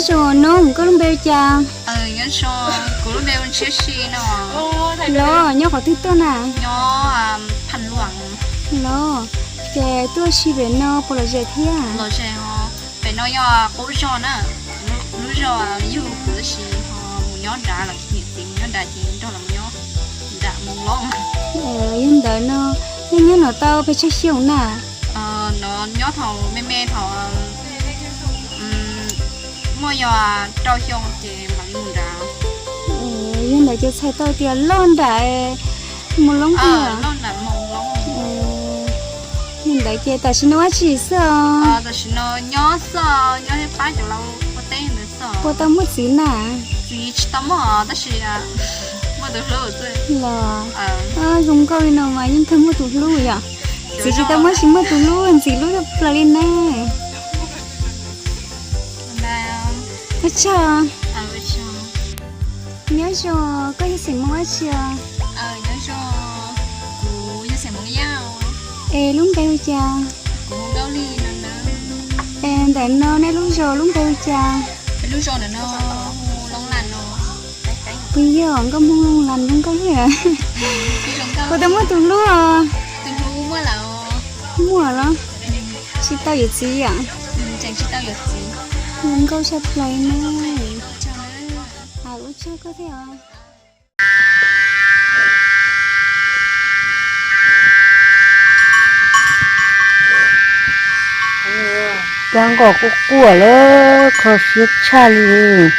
Nyob zoo, koj lub npe hu cas? Los nyob qhov twg tuaj na? Los, ces tuaj ua si pem no puas lom zem thiab? Pem no yog qub zos na, lub zos yug kuv tab sis ho mus nyob nrad lawm, niam txiv mus nyob nrad ces nrog lawv mus nyob nram Moos Loob. Yog ntawd no, nej nyob no tau pes tsawg xyoo na? No nyob thaum me me thaum muaj yog rau xyoo ces mam li mus nrad. Yog ntawd ces txhais tau tias loj nram Moos Loob tiag. Yog ntawd ces tam sim no ua tsi xwb os? Tam sim no nyob xwb, nyob thiab pab cov laus ua teb ntawd xwb. Puas tau muaj txiv na? Txiv tsis tau muaj os, tab sis muaj tus hlub xwb. Los, zoo nkauj li no mas yeej kawg muaj tus hlub yom. Txiv tsis tau muaj, tsis muaj tus hlub, ntxim hlub tshaj plaws li ne. Ua tsaug. Nyob zoo, koj yog xeem Hmoob dab tsi os? Es lub npe hu cas? Es ntawm no nej lub zos lub npe hu cas? Puas yog nkauj Hmoob Looj Las zoo nkauj li? Puas tau muaj tus hlub os? Muaj los? Tsis tau yuav txiv yom? Zoo nkauj tshaj plaws ne. Ua tsaug koj thiab os. Cov nkoj quaj quaj lawm, kho siab tshaj li.